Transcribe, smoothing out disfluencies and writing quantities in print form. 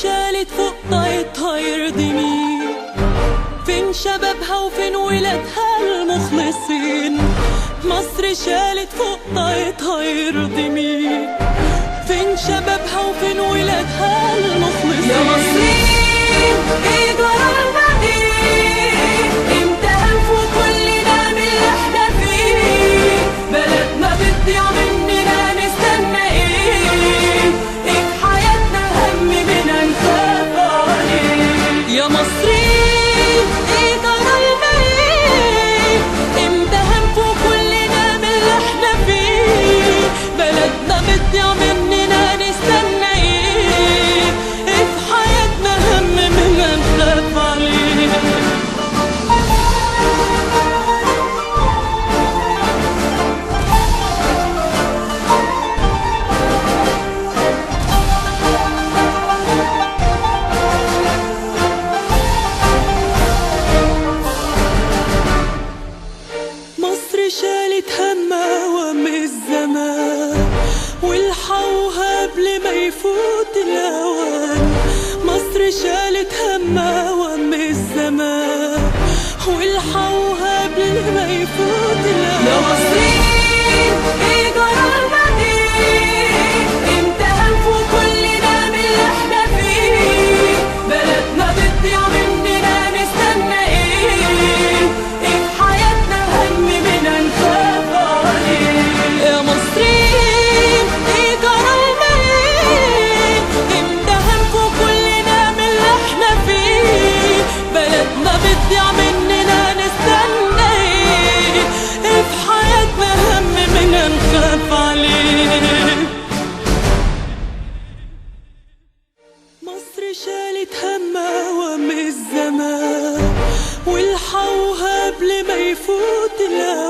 شالت فوق طاقتها يرضي مين؟ فين شبابها وفين ولادها المخلصين؟ مصر شالت فوق طاقتها يرضي مين؟ فين شبابها وفين ولادها المخلصين؟ يا مصريين ايه جرالنا ايه؟ امتى هنفوق كلنا من اللي احنا فيه؟ بلدنا بتضيع مننا نستنى ايه؟ ايه في حياتنا هم مننا نخاف عليه؟ يا مصريين ايه جرالنا ايه؟ امتى هنفوق كلنا من اللي احنا فيه؟ بلدنا بتضيع مننا نستنى ايه؟ ايه في حياتنا هم مننا نخاف عليه؟ مصر شالت همها وهم الزمان، والحقوها قبل ما يفوت الأوان. مصر شالت همها وهم الزمان، والحقوها قبل ما يفوت الأوان. يا مصريين ايه جرالنا ايه؟ امتى هنفوق كلنا من اللي احنا فيه؟ بلدنا بتضيع مننا نستنى ايه؟ ايه في حياتنا هم مننا نخاف عليه؟ يا مصريين ايه جرالنا ايه؟ امتى هنفوق كلنا من اللي احنا فيه؟ بلدنا بتضيع مننا نستنى ايه؟ ايه في حياتنا هم مننا نخاف عليه؟ مصر شالت همها وهم الزمان، والحقوها قبل ما يفوت الأوان.